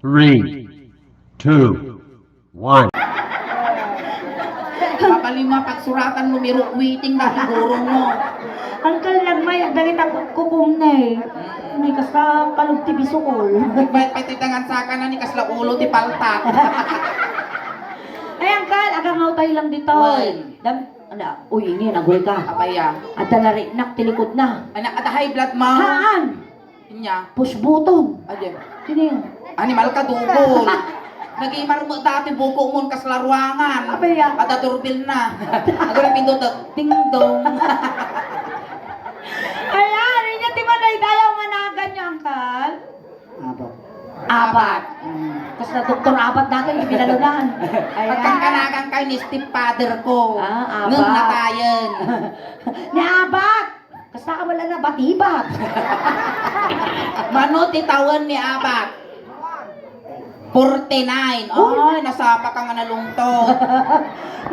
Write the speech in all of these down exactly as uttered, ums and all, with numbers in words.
Three, two, one. Mabalin mo pagsuratan, numero waiting na siguro mo. Uncle, nagmay, dagita kukum na eh. May kasta palog ti bisukol. Nagbayat pa iti dangan saka na ni kasla ulo ti paltak. Ay, Uncle, agangaw tayo lang dito. Why? Dam-, ala, uy, ini, nagoy ka. Apaya. Adda nariknak ti likod na. Anak, adda high blood mo. Haan! Inya. Push button. Adi. Sino yun? Animal ka, dugol. Nagimar mo dati buko mo, kasla ruangan. Apaya. Adda doorbell na. Ago na pindutot. Ding dong. Ayan, inya ti manay dayaw nga nagan niya, Uncle. Abat. Abat. Mm. Kasla Doktor Abat dati, yung binalunan. Ayan. Pagkankanagan kayo ni stepfather ko. Ah, Abat. Ngem natayen. Ni Abat! Kasta ka wala na batibat. Mano ti tawen ni Abat? Forty-nine. Uy. Ay, nasapa ka nga nalungtod.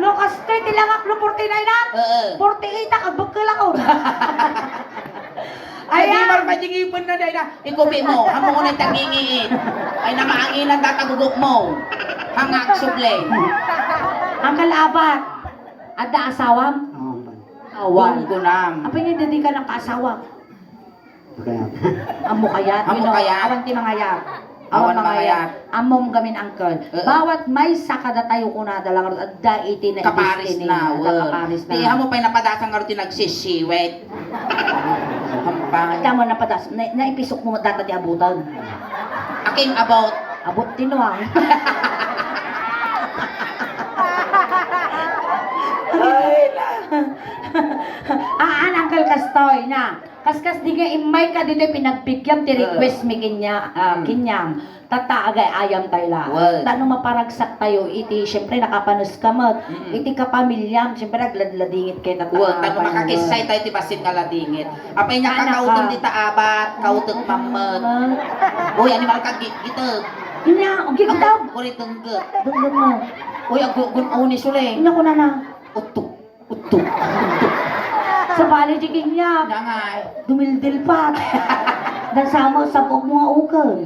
No, kastoy ti langak no forty-nine, ah? Oo. Forty-eight, ah, kagbekkel ako. Ayan. Nagimar pa di ngipin na, dahil na, ikupi mo, amo na tagingiit. Ay, namaanginan tatagugok mo. Hangak suble. Ang kalabat. Adda asawam? Oo, man. Awan. Gunggunam. Apay nga, dadi ka nakaasawa? Kaya. Amo kayat, Amo you know, kayat. Awan ti mangayat. Awan mangayat. Ammom gamin, Uncle. Oo. Bawat maysa kadatayo kunada lang adda iti na Kaparis destiny, na, adda wen. Kaparis na. Di, amo pay napadasan nga ti nagsisiwet. Hampay. Adda mo napadas, na, naipisok mo data ti abutan. Aking about. Abot ti nuang. Ay, na. Aan, Uncle, kastoy na. Kaskas di nga immay ka ditoy pinagbigyam ti Ah. request mi kenya-, ah, Mm. kenyam. Tatta, agay-ayam tayo la. Wen. Ta no maparagsak tayo iti, siyempre, nakapanes ka met. Mm. Iti kapamilyam, siyempre, agladladingit kayo, tatta, Wen, ta no agay-ayam. Makakissay tayo ti bassit nga ladingit. Apay nga Anak kakauten ka. Dita abat, kauten mammet. Ah. Uy, animal ka, gi-, giteg. Inya, o, giteg. Ako, uri dengget. Dengget mo. Uy, agu-, gun-, uni suli. Inya ko na na. Utok. Utto. Sabali di kanya. Nangay. Dumildil pa. Dan sama, sabog mo nga uken.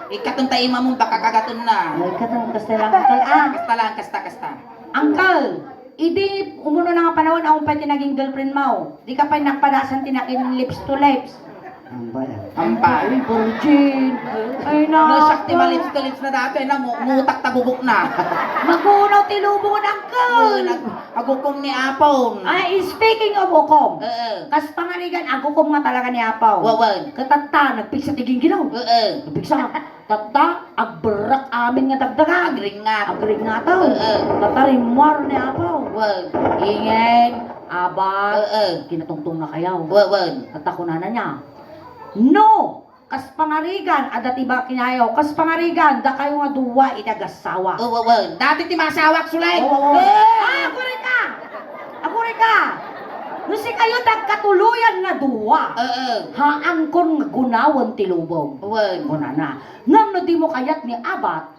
Ikatun ta ima mo, baka kagaton na. Ay, ikatun, kasta lang, Uncle. Ah. Kasta lang, kasta, kasta. Uncle, idi umuno na nga panahon, awan pay ti naging girlfriend mo. Di ka pay nagpadasan ti nakin lips to lips. Ambay. Ambay. Ay, virgin. Ay, na. Nasak ti malips-lips na dati, na ngu-, ngutak ta gugok na. Magunaw ti lubong, Uncle. Nag-, agukom ni Apon. Ay, speaking of ukom. Oo. Kas pangarigan, agukom nga talaga ni Apaw. Wawan. Katatta, nagpigsa ti gingginaw. Oo. Nagpigsa. Tatta, agberrak amin nga dagdagan. Agringat. Agringat, aw. Oo. Tatta, rimmuar ni Apaw. Wan. Ingen, abat, Oo. kinatungtong na kayaw. Wawan. Tatta, kunana niya, "No! Kas pangarigan, adda ti bakinayo. Kas pangarigan, dakayo nga dua iti agassawa." Oo, wawan. Dati ti masawak, Sulay. Oo, wawan. Eh! Ah, aguri ka! Aguri ka! No sikayo ti agkatuloyan nga dua, Oo. haankon nga gunawen ti lubong. Wawan. Kunana. Ngem no dimo kayat ni abat,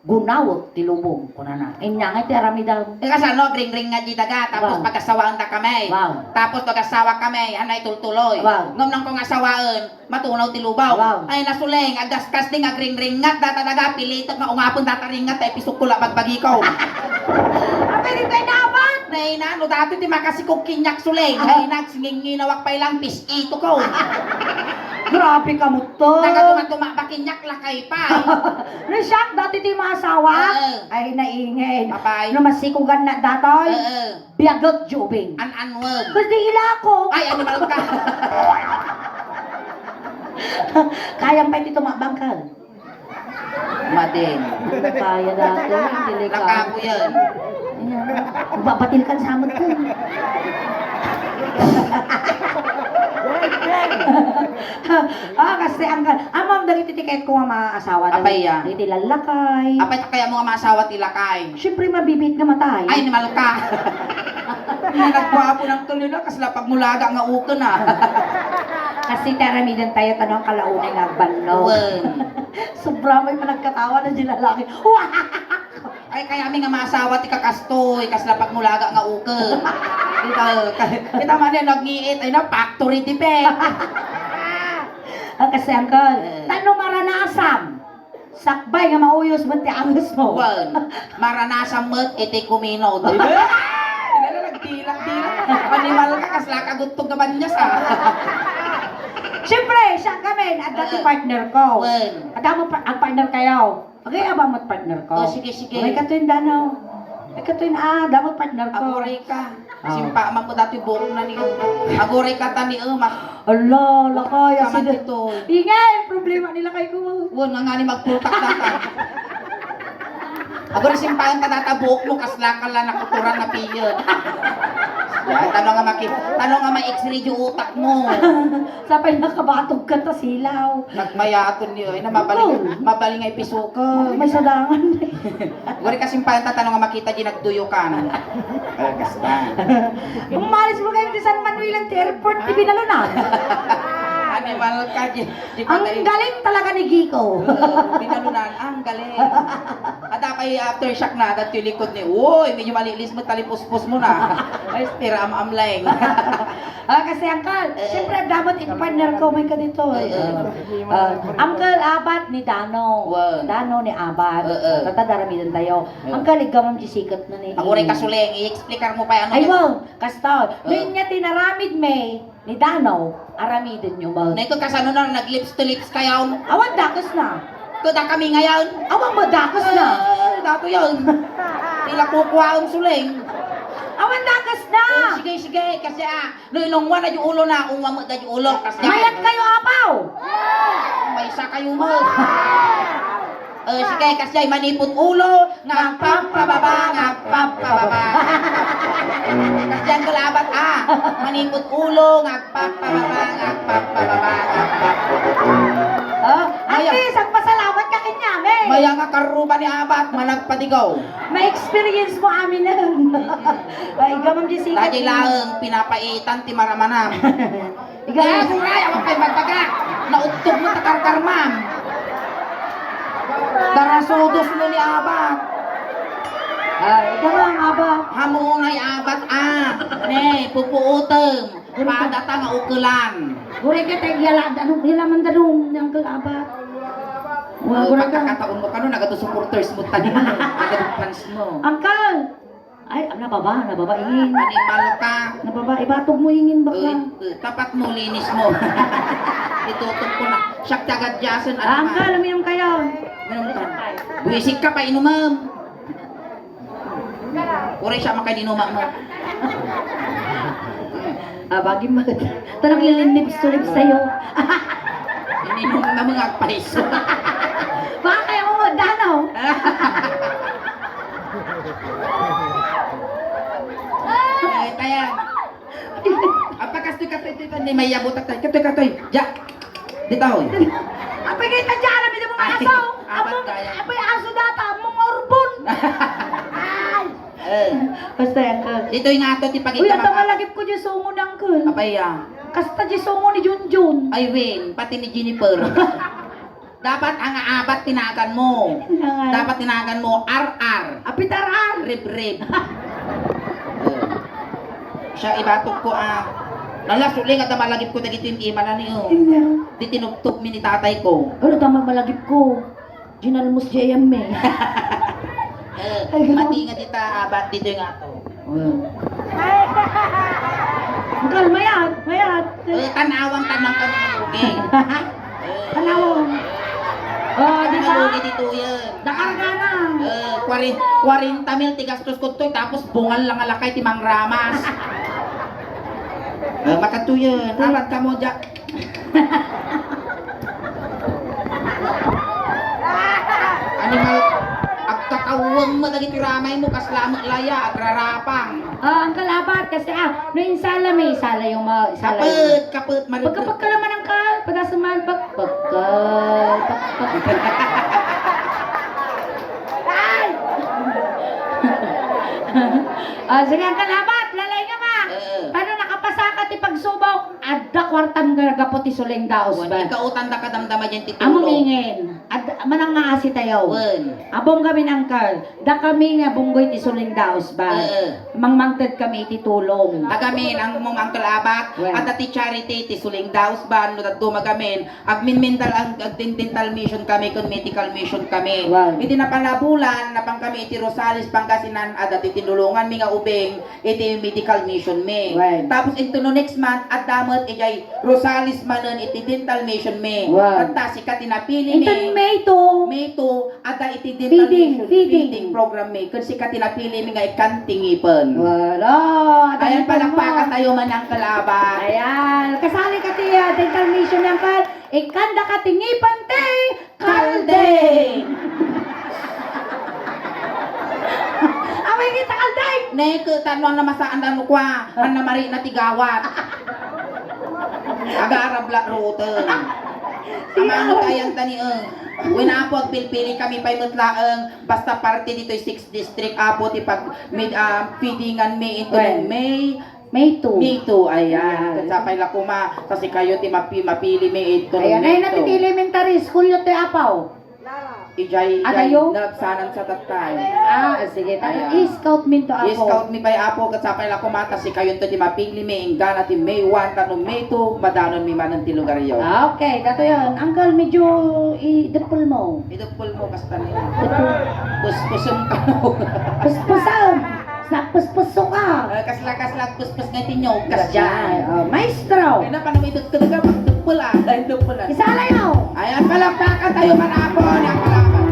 gunawek ti lubong, kunana. Inya nga ti aramidem. Eh, kasano, agringring nga di daga, tapos Wow. pagasawaen da kami. Wow. Tapos pagasawa kami, anay tultuloy. Wow. Ngem nang kung asawaen, matunaw ti lubong. Wow. Ay, nasuleng, agaskas ding agringringat, data daga, pilitek nga ungapen data ringat, tay pisok ko la bagbagiko. Apay di tayo naman? Nay na, no dati ti makasikog kinyak suleng. Ay, nagsinginginawak pay lang, pis-ito ko. Grabe ka mo to. Nagatumatuma bakinyak, lakay pa. No, siak, dati ti maasawa? Oo. Ay, naingin. Apay? No masikugan na datoy, Oo. biaget, jubing. An-anwem. Kasi ila ako. Ay, animal ka. Kayam pa iti tumabang ka. Madin. Kaya dati, delikado. Lakapo yan. Ayan. Babatil kan samot ko. Ah, kasi ang, amam dagiti tiket ko nga maasawa. Apay ya? Iti lalakay. Apay kaya mo nga maasawa ti lakay? Siyempre, mabibit nga matay. Ay, animal ka. Hindi nagwapo ng tuloy na, kasla pagmulaga nga uken, ah. Kasi taramidan tayo, tanong kalaunay nga agbanno. Wen. Sobra may panagkatawa na di lalaki. Ay, kaya mi nga maasawa ti kakastoy, kasla pagmulaga nga uken. Kita, kita man yan, nagngiit, ay na, factory defect. Ah, kasi, Uncle, Eh. Tano maranasam. Sakbay nga mauyos met ti angesmo. Wen, maranasan met iti kuminod. Ay, nagdilak-dilak. Animal ka, kasla ka guttog nga banyas, ah. Siyempre, siya kami, adda ti Ah. partner ko. Wen. Adda mo pa-, ang partner kayo. Okay, aba mo't partner ko. Oh, sige, sige. Okay, katuin dano. Ay, katuin, ah, damo partner ko. Aguray ka. Ah. Simpa man ko dati buong na ni, aguray ka ta ni Emma. Ala, lakay, Kaman asida. Ito. Ingay, problema nila kay ko. Wen, nga nga ni magpultak data. Aguray, simpayan ta data buok mo, kasla ka la nakuturan na piyon. Ay, tano nga maki-, tano nga ma-X-ray yung utak mo. Sapay nakabatog ka ta silaw. Nagmayaton niyo, ay, na mabaling, Oo. mabaling ay piso ka. May sadangan. Wari kasi pa yung tatanong nga makita di nagduyukan. Ay, kasta. Umalis mo kayo di San Manuel ang airport, di binalunan. Animal ka, di, di Ang patay. Galing talaga ni Giko. Oo, binalunan, ang galing. At ako yung aftershock na, dati yung likod ni, uy, medyo malilis mo, talipuspos mo na. Ay, tira am-amleng. Ah, kasi, Uncle, Eh. Siyempre, dapat in partner ko, may ka dito. Eh, eh. Ah, ah, Uncle Abat ni Dano. Wan. Dano ni Abat. Eh, eh. Tata, daramidan tayo. Eh. Uncle, iggamam di sikat na ni Ako rin kasuleng, i-explicar mo pa yung ano Ay, yun. Wow, kasta. Eh. Ngayon niya tinaramid, may, ni Dano, aramidin niyo, Mal. Na ito, kasano na, nag-lips to lips kayo? Awan, dakos na. Kada kami ngayon. Awan, madakos na. Eh, dato yun. Tila kukuha ang suleng. Awan, dakos na. Eh, sige, sige, kasi ah, No, inungwan na di ulo na, ungwan mo da di ulo, kasjay. Mayat kayo, apaw! Maysa kayo mo. Eh, sige, kasjay, manipot ulo, nga agpapababa, nga agpapababa. Kasjay, ang kalabat, ah. Manipot ulo, nga agpapababa, nga agpapababa, nga agpapababa. Oh, at Maya. Least, agpasalamat ka kanya, me. Maya nga karuba ni Abat, managpadigaw. Ma-experience mo amin na. Ay, gamam di sikat. Dati laeng, pinapaitan ti maramanam. Iga- Eh, aguray, awan pay magbaga. Naugtog mo, takarkarmam. Darasudos mo ni Abat. Ah, ikaw ang Abat. Hamuunay Abat, ah. Ne, pupuutem. Padata nga ukelan. Guray ka, tay, yala, ano, yala man danum, ni Uncle Abat. Wala, guray ka. Pagkakataon mo kano, nagado supporters mo, tani mo. Nagado fans mo. Uncle! Ay, ah, nababa, nababa, ingin. Animal ka. Nababa, ibatog mo, ingin, baka. Eh, eh, tapat mo, linis mo. Itutok ko na. Siyak ti agadyasan, Ah, ano ka? Uncle, uminom kayo. Uminom ka. Buwisit ka, painumam. Uray siya, makainuman mo. Ah, bagay mo. Ito, naglilinis to lips sa'yo. Ininom na mga agpaiso. Baka kaya mo magdanaw. Ay, tayan. Ang pagkastoy ka, ito, ito, hindi may yabutak tayo. Katoy, katoy. Ya. Dito, hoy. Apay, kita dyan, amin yung mga Ay, aso. Abat Among, kaya. Apay, aso data, among orbon. Ay. Eh. Basta yan, ka. Dito yung ato, ti Uy, pagkita ang mga- malagip ko dyan, sungo ng kun. Apay, ah. Kasta dyan, sungo ni Junjun. Ay, Win, pati ni Jennifer. Dapat ang Abat tinagan mo. Tinagan. Dapat tinagan mo, R R. Apit R R. Rib-rib. Oh. Siya ibatok ko, ah. Nala, suling at malagip ko dagito yung ima na niyo. Hindi. Di tinuptup mi ni tatay ko. Ano tama malagip ko? Ginalmos di ayam, eh. Eh, Ay, ganun. Mati nga dita, Abat, dito yung ato. Well. Uncle, mayat, mayat. Eh, tanawang tanang kami ng lugi. Tanawang. Oh, di ba? Lugi dito yan. Dakar ka na. Eh, kwari-, kwarenta mil ti gastos ko to, tapos bungal lang alakay ti mangramas. Eh, makatuyan. Abat ka mo, Jack. Animal, agkakawang mo dagiti ramay mo, kasla met laya, agrarapang. Ah, Uncle Abat, kasi, ah, no insala mi, isala yung ma-, isala yung Kapet, kapet, maripit. Pagkapagkalaman, Uncle, padasan man, pag-, pagka-, pagka-, Ah, sige, Uncle Abat, lalay nga ma. Eh. Paano nakapasa ka ti pagsubok? Adda kwartam nga gapu ti suleng daos, Wan, ba? Ikaw, utang da kadamdama dyan ti Amo tulo. Mingin. Ad-, manangngaasi tayo. Wen. Abong kami, Uncle. Dakami nga bunggoy ti Suling Dausban. Ee. Mangmangted kami iti tulong. Tagamin, ang mong Uncle Abat, wen, adda ti charity ti Suling Dausban, no dadduma kami, agminmental, ag-, agdental mission kami, ken medical mission kami. Wen. Iti napan a bulan, napan kami iti Rosales, Pangasinan, adda ti tinulonganmi nga ubing, iti medical mission mi. Wen. Tapos into no next month, adda met idiay Rosales manen iti dental mission mi. Wen. Tatta, sika ti napili mi. Into May two. May two, adda iti dental mission, feeding, feeding program mi. Ken sika ti napili mi nga ikkan ti ngipen. Wala, ayan, palakpakan tayo man ang kalaban. Ayan, kasali ka ti, ah, dental mission, Uncle. Ikkan daka ti ngipen ti Kalding! Away kita, Kalding! Ne, ke, tano ang namasaan, ano kwa, ang namari na tigawat. Agarab la ruten. Sige, amano away. Tayang tani, eh. Wen, Apo, agpilpili kami pay met laeng, basta parte ditoy six district, Apo, ti pag, mid, ah, feedingan mi ito. Wen. May May two. May two, ayan. Ayan. Ket sapay la koma, ta sikayo ti mapi-, mapili mi ito. Ayan, ay, natitili mi ta ri school yo ti apaw. Ijay, ijay, adayo? Nabsanan sa tatay. Ah, sige. Ayan. I-scout mi to, Apo. I-scout mi pay, Apo, ket sapay la koma, ta sikayo ti mapili mi, inggana ti May one, tano May two, madanon mi manen ti lugar yo. Ah, okay. Dato yon. Uncle, medyo i-deppel mo. I-deppel mo, kasta niya. Deppel. Puspusom ka mo. Puspusom. Sa puspuso ka. Eh, kasla, kasla, puspos nga tinyo, kasdiay. Oh, maestro. Ay, na, paano may dagdag ka? Pagdagpul, ah. Ay, dagpul, ah. Isalayo. Ayan, palakpakan tayo, manapon. Ayan, palakpakan.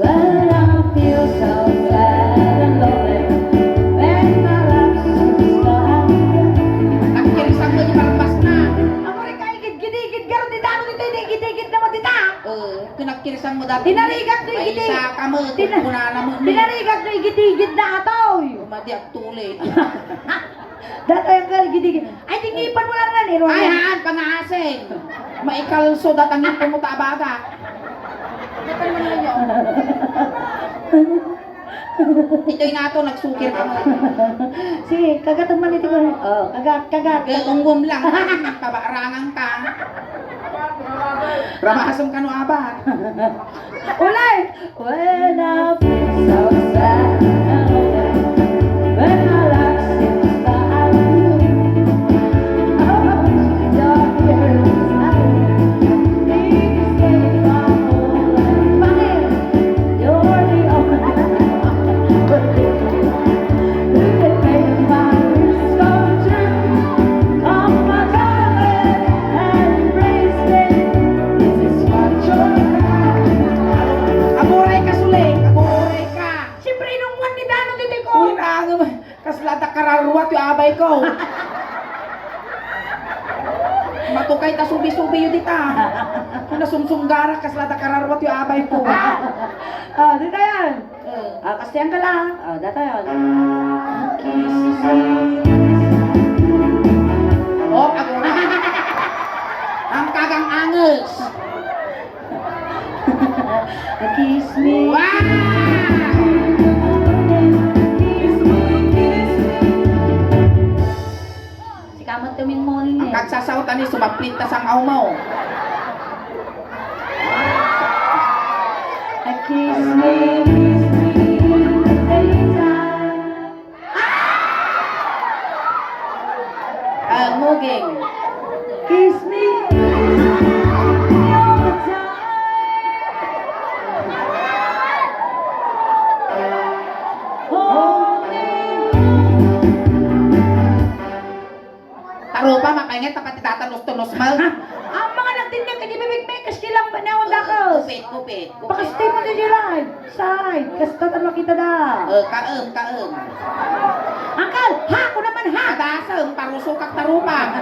Well, I feel so sad and lonely when my love seems gone. Nagkirisang mo, di palpas na. Ako rin kaigid-gidigid, garo di damo dito, igid-igid naman dita. Oo. Kinagkirisan mo dati. Tinarigat no igiti. Ay, isa ka mo, tina-, kunkunana mo, no? Tinarigat no igit-igit na atoy. Umadi agtuli. Datoy ang kaligid-igit. Ay, tingipan mo lang na, ni Roy. Ay, haan, pangasin. Maikalso, datang yung pumuta abaga. Ito'y nga to, nagsukir ka mo. Sige, kagat man ito. Oh, kagat, kagat. Kaya unggom lang, pabarangan ka. Ramasong kano abat. Ulay! When I feel so sad, when my life seems dark, oh, you're here beside me. Please stay my whole life. Bakit? You're the only one who can make my wish come true. Come, my darling, and embrace me. This is what you're Aguray ka, Suling! Aguray ka! Siyempre, inungwan ni Dano ditoy ko. Uy, naangem. Kasla da kararua ti abay ko. Matukay ta subi-subi yu dita. Kuna sumsunggara, kasla da kararua ti abay ko. Ah, dita yan. Eh. Ah, kastiyan ka lang. Ah, data yan. Oh, ako na. Ang kagang anges. Kiss me. Wow! Kiss me, kiss me. Sika met ti minmoni. Ang kagsasawtan ni sumaplit ta sang-aw mo. Kiss me, kiss me, anytime. Ah, muging. Kiss me, kiss me all the time. Hold me. Tarupa, mapainget, tapat ti tatanos-tunos mo. Ang mga nagtinda, kadi bibig may kastilang ba na, wala ka. Kupit, kupit, kupit. Pakasti mo di sila. Say, kasta ta makita da. Eh, kaem, kaem. Angkal, ha, ko naman, ha. Adasem, parusok ak tarupa.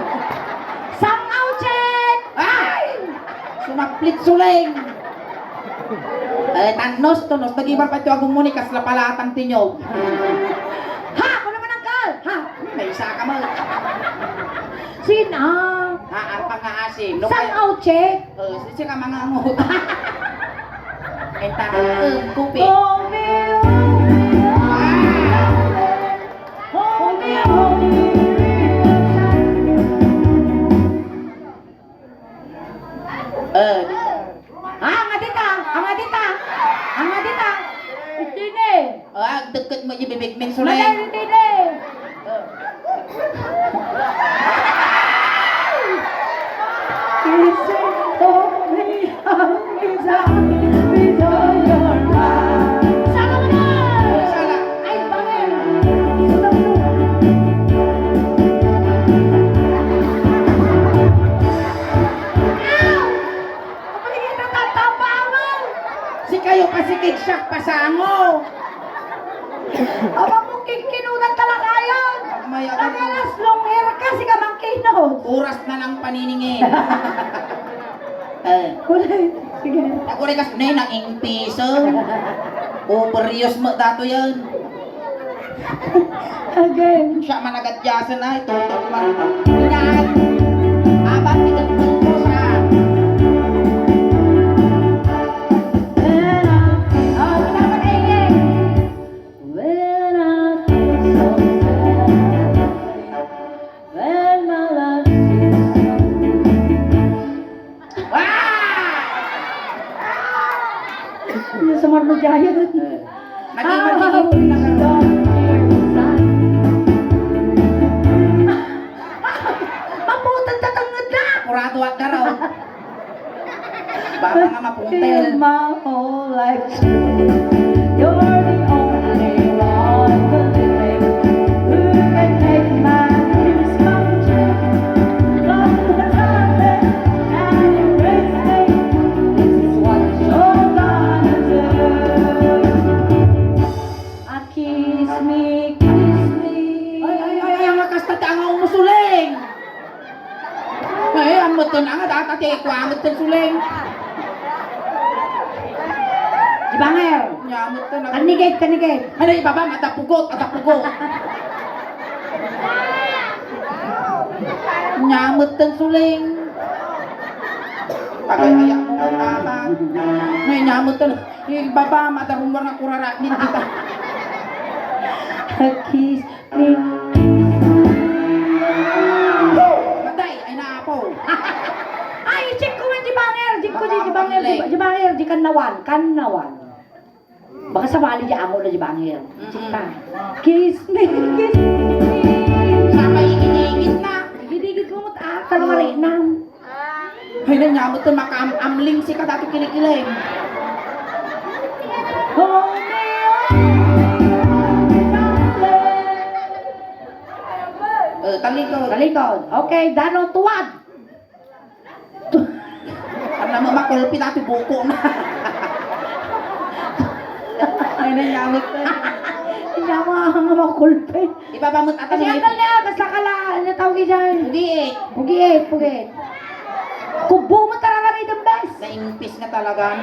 Sang-aw check! Ay! Sumaplit, Suling. Eh, tanos, tunos, tagibar pa ito agumuni, kasla palatang tinyog. Ha, ko naman, angkal, ha. May isa ka mo. Sina? Ha, arpang nga asin. No, sang-aw check. Eh, sisika mangangot. Enta, eh, kupi. Hold me, hold me, hold me, hold me, hold me. Ah, agdekket met ti bibigmin, Suleng. Matay, matay, matay. Kissing only is a with all your heart. Sala mo na! Sala. Ay, bangin. Sala mo na. Ow! Apay nga natatapangan? Sikayo, pasikid siak, pasango. Awan mo kinkinunan talakayan. May awan mo. Nagalas long hair ka, sika mangkinod. Oras na lang paniningil. Eh. Kulay. Sige. Ako rin kas-, nay, nang ingpiso. Overuse mo dato yan. Again. Siya man agad yasan ay, tutok man. Yan. Abang, tigat mo sa. Pero, oh, wala pa kayo. When I feel so sad, when my love is so Ah! Ano sa marno jaya? Eh. Naging martigil ko na ka. Maputan ta tangad na! Kurado at garaw. Baka nga maputel. Feel my whole life. You're the only one believing who can make my dreams come true. Come the time and embrace me. This is what you're gonna do. Ah, kiss me, kiss me. Ay, ay, ay, ay, ang akas ta ti angaw mo, Suleng. Ay, ang muton, ang data ti kuwangot kan Suleng. Jibanger. Nyamot ka na. Kanigit, kanigit. Ano, ibaba, matapugot, matapugot. Nyamot kan Suleng. Tagay ayak mo, tama. May nyamot ka na. Ibaba, matarumbar nga kurara, din kita. Kiss. Matay! Ay, naapaw! Ay, check ko man di banger! Check ko di, di banger, di, di banger, di kannawan, kannawan. Baka sabali di amo na di banger. Check ta. Kiss me, kiss me. Sabay igit-igit na. Igit-igit mo, ah, kalmarinam. Ay, nanyamot to, makaam-amling si kadato kinikiling. Eh, talikod. Talikod. Okay, Dano, tuwad. Ano mo, makulpi dati buko na. Ay, nanyamot to. Nanyamot ang makulpi. Ibaba mo't ata. Kasi may antal niya, basta ka la, ano tawag dyan? Pugiit. Pugiit, pugiit. Kubo mo tararami dun, bes. Naimpis nga talaga.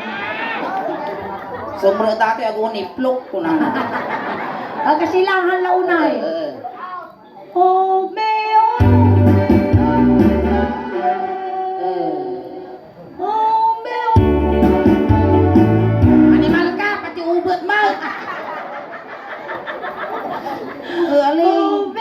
Sumro dati, ago ni plok, kuna. Ah, kasi lahan launay. Eh, eh. Oh, me, oh. Eh. Animal ka, pati ubot mo. Galing.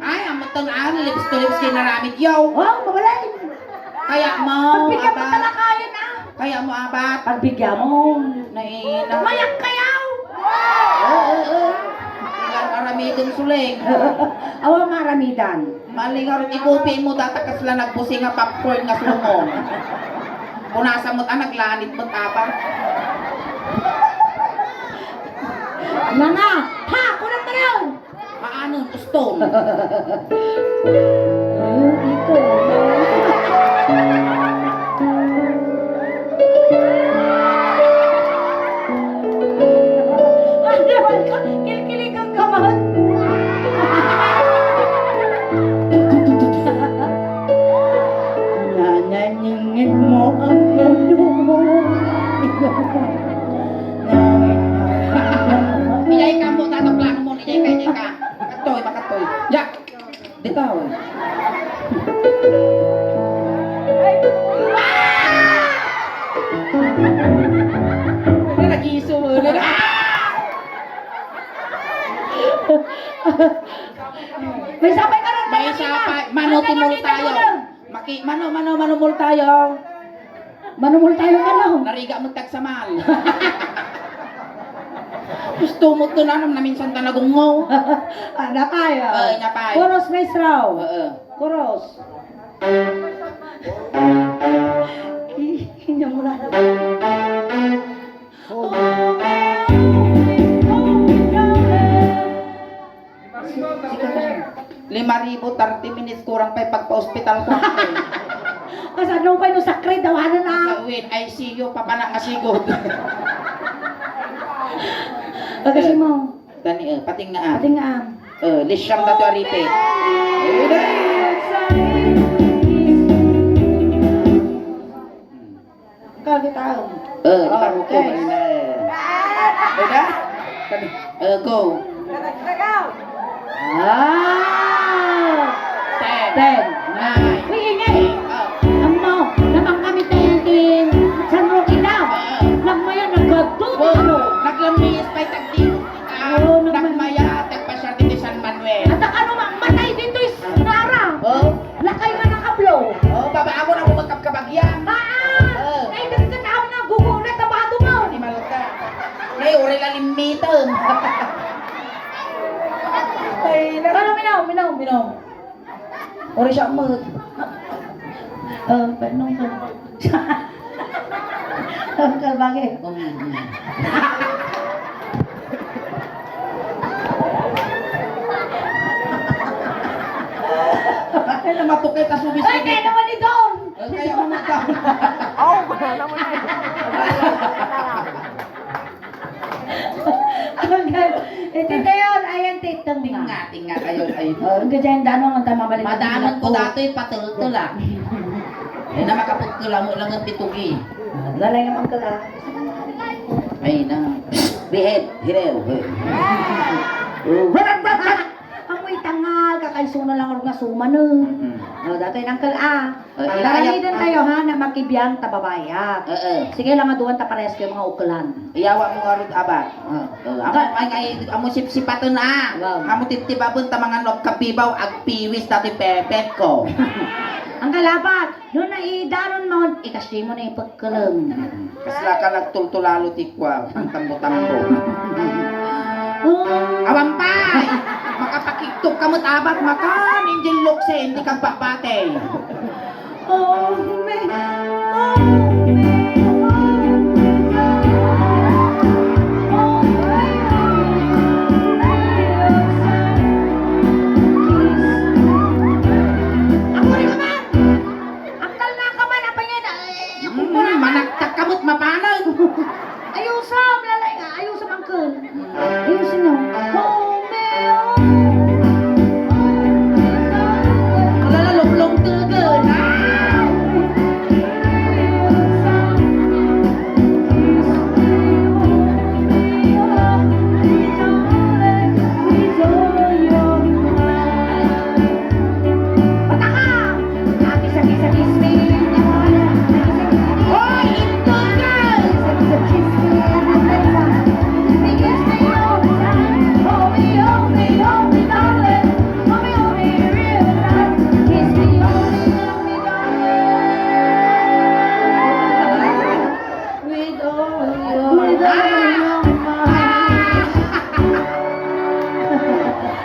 Ay, ang matang-, ang lips to lips kay naramid yaw. Oh, mabalay. Kaya mo, pagbigyan mo aba. Talakayan, ah. Kaya mo, abat. Pagbigyan mo. Naina. Mayak kayaw! Oo, oo, oo. Ilan aramideng suling. Awa maramidan. Malingar, ikupi mo, data kasla nagbusing nga popcorn nga sumong. Punasan mo't, ah, naglanit mo't, apa. Nana, ha, kunang manon! Maanon, uston. Ayun, ito. Ano naman ka? Kilkiligan ka man. Nananingin mo ang ulo mo. Iyay ka mo, tato plano mo, iyay ka, iyay ka. Makatoy, makatoy. Ya! Di tao. Ano, nag-iiso mo? Ano na? May sapay ka rin, May sapay. Mano ti multayo? Maki-, mano, mano, mano multayo? Mano multayo, mano? Narigat met ti agsamal. Gusto mo to na, naminsan ta nagungo. Ah, napay, ah. Oo, napay. Chorus, maestro. Oo. Chorus. Inya mo na. Lima ribu, thirty minutes, kurang pay pagpa-ospital ko. Kasano pay no sakrit, awanan na. Sa win, I C U, papana nga sigod. Pagkasi mo. Tani, eh, pating nga, ah. Pating nga, ah. Eh, lisyam na to, aripe. Kagitaw. Eh, di ba mo ko, Okay. Marina, eh. Eda? Kani, eh, go. Ah! Ten. Ten. Nine. Uy, ingay. Eight. Oh. Ammo, naman kami ten, ten. San Roque daw. Ah. Nagmayan, nagkadto. Wow. Naglamis, pay tagdi. Ah, Oo, nagma- nagmayat, nagpasyar dito San Manuel. At ang ano, ma-, matay dito is Nara. Oh. Lakay nga nakablo. Oh, baba ako na magkabkabagyan. Ah, ah. Oh. Ay, dagkat ako na, gugulat, abado mo. Animal ka. Ay, uri lang limitan. Ay, na- Pero minaw, minaw, minaw. Uri siya mo. Oh, paano ka? Ang kalbagi. Mm, mm. Ay, namatukay ta subis. Ay, kaya naman ni Don. Ay, kaya mo na. Oh, wala naman na. Iti tayon, ayan, ti, tinga. Tinga, tinga tayo, ay. Oh, ang gadyan, dano ang tama balik. Madanon ko datoy, patultol, ah. Eh, na makapagtula mo lang ang titugi. Ah, lalay nga magtula. Ay, na. Behave, hireo, hey. Oh, what up, what up? Amoy tangal, kakaisuna lang nga sumanen. Mm. Oh, datoy, Uncle, ah. Eh, Tarangiden tayo, ha, na makibiang ta babayat. Eh, eh. Sige lang, aduan ta parehas kayo mga ukelan. Iyawa mo nga rod, abat. Ah. Eh, amo, ay, ay, amo sipsipaten, ah. Wow. Amo tibtibaben ta mga nagkabibaw, agpiwis dati pepet ko. Ang kalabat, no naidanon mo, ikasi mo na ipagkeleng. Kasla ka nagtultulalo ti kua, ang tambo-tambo. Oh. Awan pay! Makapakiktok ka met, abat, makan, injin luksin, di ka babate. Oh, me, oh, me, oh, me, oh, me, oh, me. Ako rin naman! Aktal na ka man, apay nga na, eh, Mm, manaktak ka mo't mapanag. Ayusom, lalay nga, ayusom, angkel. Ayusom niyo. Romeo. Wala na, lumlong tugon. Ah! Pataka! Hoy, inton ka! With all your heart.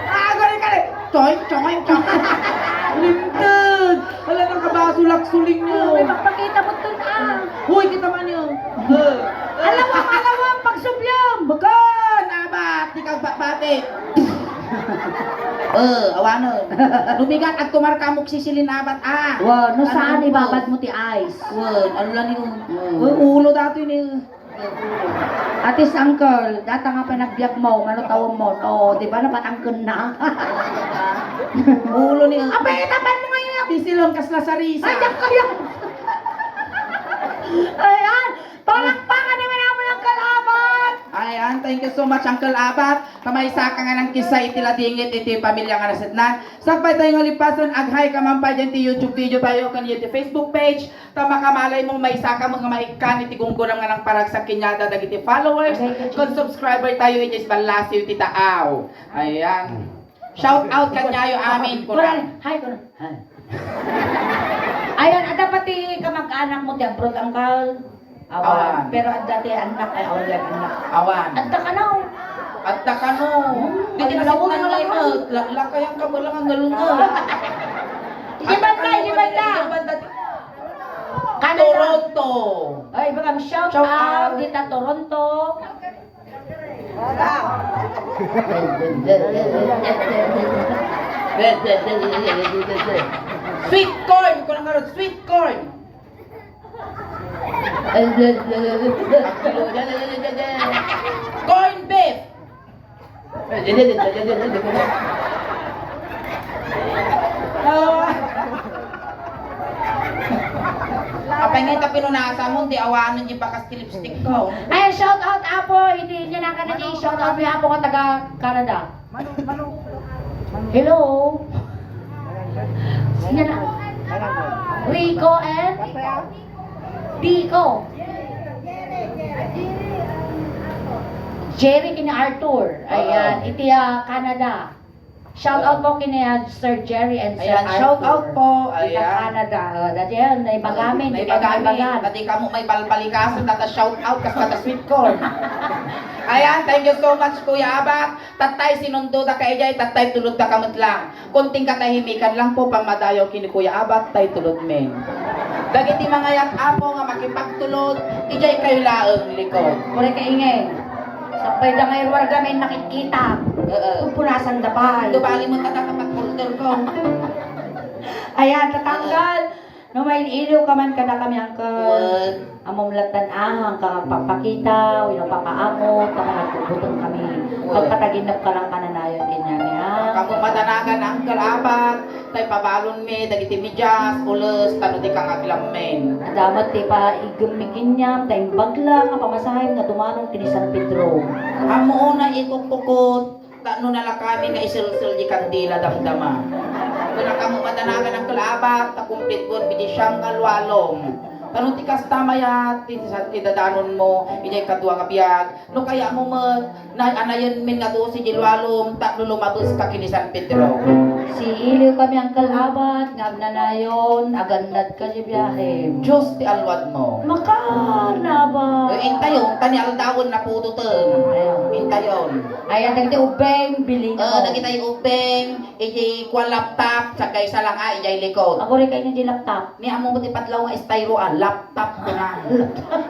Ah, gari ka rin. Choing, choing, choing. Lintag! Wala nang kabasulak-suling niyo. May magpakita mo dun, ah. Hoy, kita man niyo. Eh. Alawang, alawang, pagsublom. Baka, nabat, di ka ba-, bati. Eh, awanon. Lumigat, agtumar ka mo sisilin abat, ah. Wa, no saan ibabad mo ti ice? Wa, ano lang yun? Wa, ulo datoy ni Atis, uncle, data nga panagbiag mo, mano tawag mo? O, di ba, napatangken na? Ulo ni Apay, itapan mo ngayon ang Bisilong kas lasarisa. Ay, diyan kayo. Ayan. Palakpakan naman naman ang kalaban. Ayan, thank you so much, Uncle Abat. Kamaysa ka nga nang kisa iti ladingit iti pamilya nga nasetnan. Sakbay tayo nga lipasan, ag-hi ka man pa dyan ti YouTube video tayo, kan iti Facebook page. Ta makamalay mo, maysa ka nga maikkan iti gunggunam nga nangparagsak kaniada dagiti followers, kun subscriber tayo, iti ballasiw ti taaw. Ayan. Shout out kaniayo amin, kuna. Hi, kuna. Hi. Ayan, adda pay ti kamag-anakmo ti abroad, uncle? Awan. Awan. Pero adda ti anak, ay, awan, anak. Awan. Adda kano? Adda kano? Hmm, di ay, kinasipnan lawag na lang. Lakay ang kabalang ang ngalungal. Ijay banda, ijay banda. Ijay banda. Canada. Toronto. Ay, bagam shout out dita Toronto. Sweet corn! Kuna ngarud, sweet corn! Corn beef! Ah. Apay nga ita pinunasan mo, di awanen di bakas ti lipstick ko. Ay, shout out, Apo. Hindi niya na ka na di. Shout out ni Apo nga taga Canada. Hello. Yan na. Rico and Dico. Jerry kini Arthur. Ayan, iti, ah, Canada. Shout out po kini, ah, Sir Jerry and Sir Arthur. Ayan, shout out po. Ita Canada. Oh, dati yan, naibagamin. Naibagamin. Dati kamo may balbalikasan, tata shout out, kas kata sweet corn. Ayan, thank you so much, Kuya Abat. Tattay, sinundoda ka idiay, tattay, tulodda ka met lang. Konting katahimikan lang po, pammadayaw ken ni Kuya Abat, tay tulodmi. Dagiti mangayat, Apo, nga makipagtulod, idiay kayo laeng likod. Uray ka, Ingay. Sapay da nga iruar gamin nakikita. Oo. Pupunasan da pay. Adu bali mo, tata, tapat order ko. Ayan, tatanggal. No, mailiw ka man kadakami, uncle. Wen. Ammom latta ti ahang ka nga papakita, wenno papaamot, ta managtutbuteng kami. Wen. Pagpataginep ka lang kananayon kenkuana, ha? Kamo madanagan, Uncle Abat, tay pabalonmi dagiti medias, ules, tano ti kangaglammin. Adda met ti paiggemmi kenkuam, ta imbag la nga pamasahem nga dumanon ken ni San Pedro. Ammo una ikukkukot. Ta no nalakami nga iselsel di kandila damdama. Kuna kamo madanagan, Uncle Abat, ta kumplituan mi di siam nga lualom. Ta no ti kasta mayat, ti, ti dadanonmo, idiay kadua nga biag. No kayatmo met, na, anayenmin nga dose di lualom, ta no lumabes ka ken ni San Pedro. Siiliw kami, Uncle Abat, nga agnanayon, agannad ka di biahem. Diyos ti alwadmo. Makarna ba? Eh, intayon, ta ni aldawen napudoten. Ayan. Intayon. Ayan, dagiti ubbing, bilin. Eh, dagiti ubbing, iti kuan laptop, sagaysa lang, ah, ijay likod. Aguray kayo di laptop. Ni amo mo ti padlaw nga estayro, ah, laptop ko na.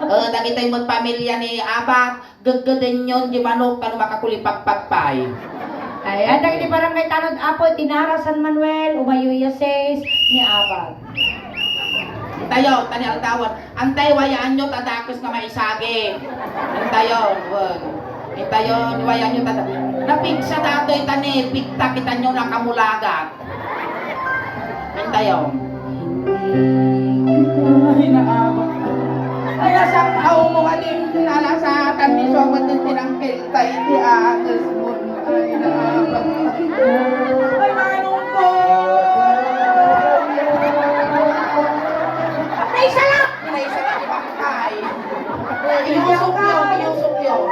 Eh, dagiti met pamilya ni Abat, Geggedenyon di manok, tano makakulipagpag pay. Ay, adda iti barangay tanod, Apo, Tinara, San Manuel, umayo iya seis, ni Abag. Intayon, ta ni aldawen. Antay, wayaanyo, ta dakes nga maisagik. Intayon, wen. Intayon, wayaanyo, ta da-, napigsa datoy, ta ni, pigta, kitanyo, nakamulagat. Intayon. Ay, naabak. Ay, nasang-aw mo nga din, nalasatan ni Sobat ng tinangkil tayo, di angas mo. Ay, naabak. Ay, manong ko. Naisalak! Naisalak ni Bangkay. Iyusok yun, iyusok yun.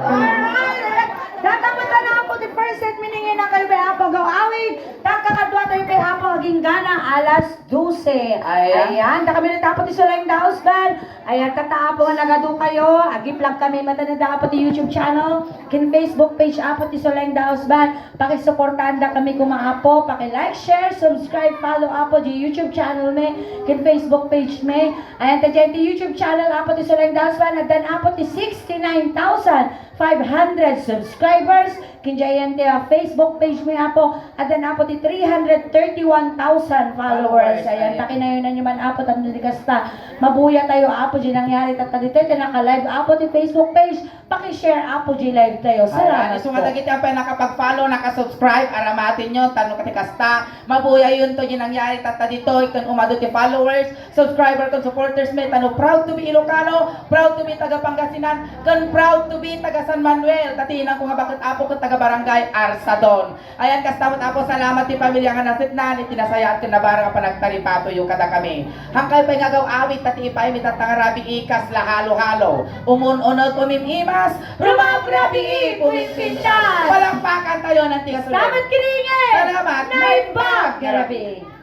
Alright! Dataputan na po the first set, meaning na kayo may apagaw awit. Tagkakadwa tayo kay Apo aging gana, alas dose. Ayan. Ayan, ta kami na Apo ti Suleng Daos Band. Ayan, tata Apo nga nagadu kayo. Agi-plug kami, mata na Apo ti YouTube channel. Kin Facebook page Apo ti Suleng Daos Band. Pakisuportahan da kami kuma Apo. Paki-like, share, subscribe, follow Apo di YouTube channel mi. Kin Facebook page mi. Ayan, ta dyan ti YouTube channel Apo ti Suleng Daos Band. Addan Apo ti sixty-nine thousand five hundred subscribers. Ken diay ayan ti, ah, Facebook page mi, Apo. Addan, Apo, ti three hundred thirty-one thousand followers. Followers, ayan, ayan. Pakinayonan nyo man, Apo, tapno di kasta. Mabuya tayo, Apo, di nangyari tatta ditoy. Ti naka-live, Apo, ti Facebook page. Paki-share, Apo, di live tayo. Salamat po. Ayan, isu nga dagiti, Apo, nakapag-follow, nakasubscribe, aramaten nyo, tapno kati kasta. Mabuyayon to di nangyari tatta ditoy, ken umadu ti followers. Subscriber ken supporters mi, tano proud to be Ilocano, proud to be taga Pangasinan, ken proud to be taga San Manuel. Ta ti inangko nga baket, Apo, ket taga Barangay Arsadon. Ayan, kasta met, Apo, salamat ti pamilya nga Nasetnan iti nasayaat ken nabarang a panagtaripatoyo kadakami. Haankayo pay nga agaw-awit ta ti ipaymi tatta nga rabii kasla halo-halo. Umun-uneg, umim-imas, rumagrabii, puminpintas. Palakpakantayo ti kasunod. Salamat, Kiringin! Salamat, naimbag nga rabii.